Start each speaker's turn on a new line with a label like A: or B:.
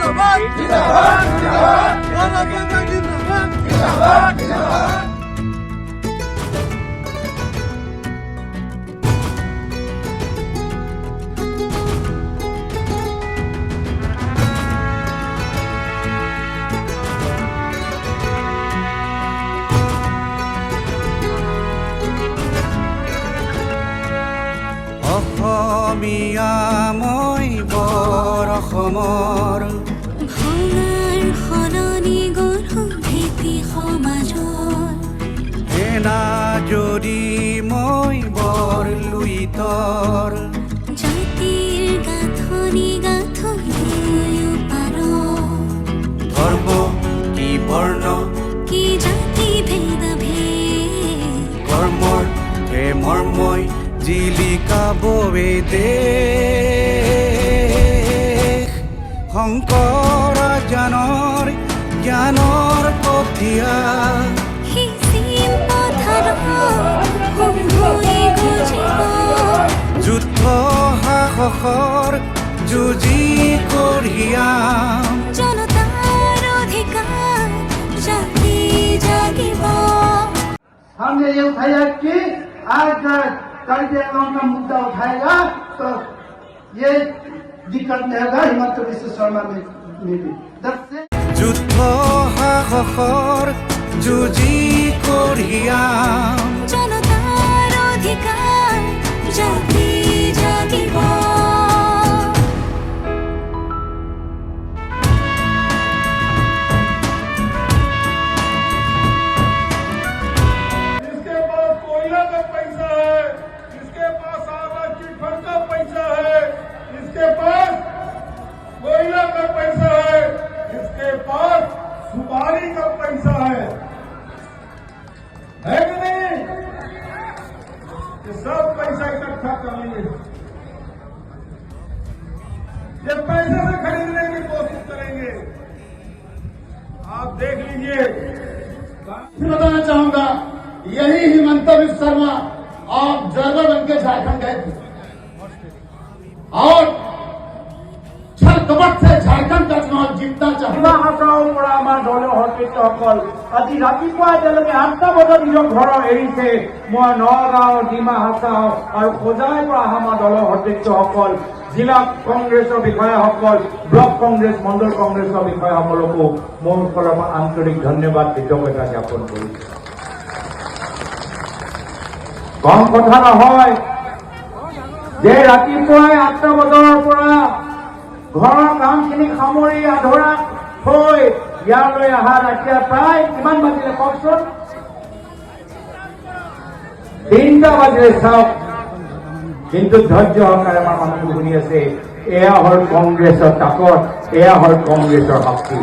A: জিন্দাবাদ, জিন্দাবাদ, জিন্দাবাদ। জিন্দাবাদ, জিন্দাবাদ, জিন্দাবাদ।
B: অসমীয়া মই বৰ অসমৰ।
C: ভঙাৰ সলনি গঢ়ো ভেটি সমাজৰ।
B: সেনা যদি মই বৰ লুইতৰ।
C: জাতিৰ গাঁথনি গাঁথো দুয়ো পাৰ।
B: ধৰ্ম কি, বৰ্ণ
C: কি, জাতি ভেদাভেদ।
B: কৰ্মৰ হে মৰ্মই জিলিকাব এই দেশ। শংকৰ জ্ঞানৰ জ্ঞানৰ কঠীয়া
C: সিঁচিম পথাৰত হোম হৈ গজিব।
B: যুদ্ধ সাহসৰ যুঁজি কঢ়িয়াম।
C: জনতাৰ অধিকাৰ জাতি জাগিব।
A: हमने ये उठाया कि आज कार्बी आंगलोंग का मुद्दा उठाएगा तो ये दिक्कत नहीं होगा हिमंत बिस्व शर्मा में भी 10 से
B: যুদ্ধ সাহসৰ যুঁজি কঢ়িয়াম।
C: জনতাৰ অধিকাৰ জাতি জাগিব।
D: जिसके पास कोयला का पैसा है, जिसके पास आगा चिटफंड का पैसा है, जिसके पास कोयला का पैसा है, जिसके पास सुपारी का पैसा है, है कि नहीं? ये सब पैसा इकट्ठा कर लेंगे। ये पैसे से खरीदने की कोशिश करेंगे। आप देख लीजिए।
E: फिर बताना चाहूंगा, यही हिमंत बिस्व शर्मा ऑब्जर्वर बन के झारखंड गए थे और छल कपट से झारखंड का चुनाव जीतना चाहते
F: ডিমা হাছাওৰ পৰা আমাৰ দলীয় সতীৰ্থসকল আজি ৰাতিপুৱাই তেওঁলোকে 8টা বজাত নিজৰ ঘৰ এৰিছে। মই নগাঁও, ডিমা হাছাও আৰু হোজাইৰ পৰা অহা আমাৰ দলৰ সতীৰ্থসকল, জিলা কংগ্ৰেছৰ বিষয়াসকল, ব্লক কংগ্ৰেছ, মণ্ডল কংগ্ৰেছৰ বিষয়াসকলকো মোৰ ফালৰ পৰা আন্তৰিক ধন্যবাদ, কৃতজ্ঞতা জ্ঞাপন কৰিছো। কম কথা নহয় যে ৰাতিপুৱাই 8টা বজাৰ পৰা ঘৰৰ কামখিনি সামৰি আধৰা থৈ ইয়ালৈ অহাত এতিয়া প্ৰায় কিমান বাজিলে কওকচোন? 3টা বাজিলে চাওক। কিন্তু ধৈৰ্য সহকাৰে আমাৰ মানুহবোৰ শুনি আছে। এয়া হ'ল কংগ্ৰেছৰ তাকত, এয়া হ'ল কংগ্ৰেছৰ শক্তি।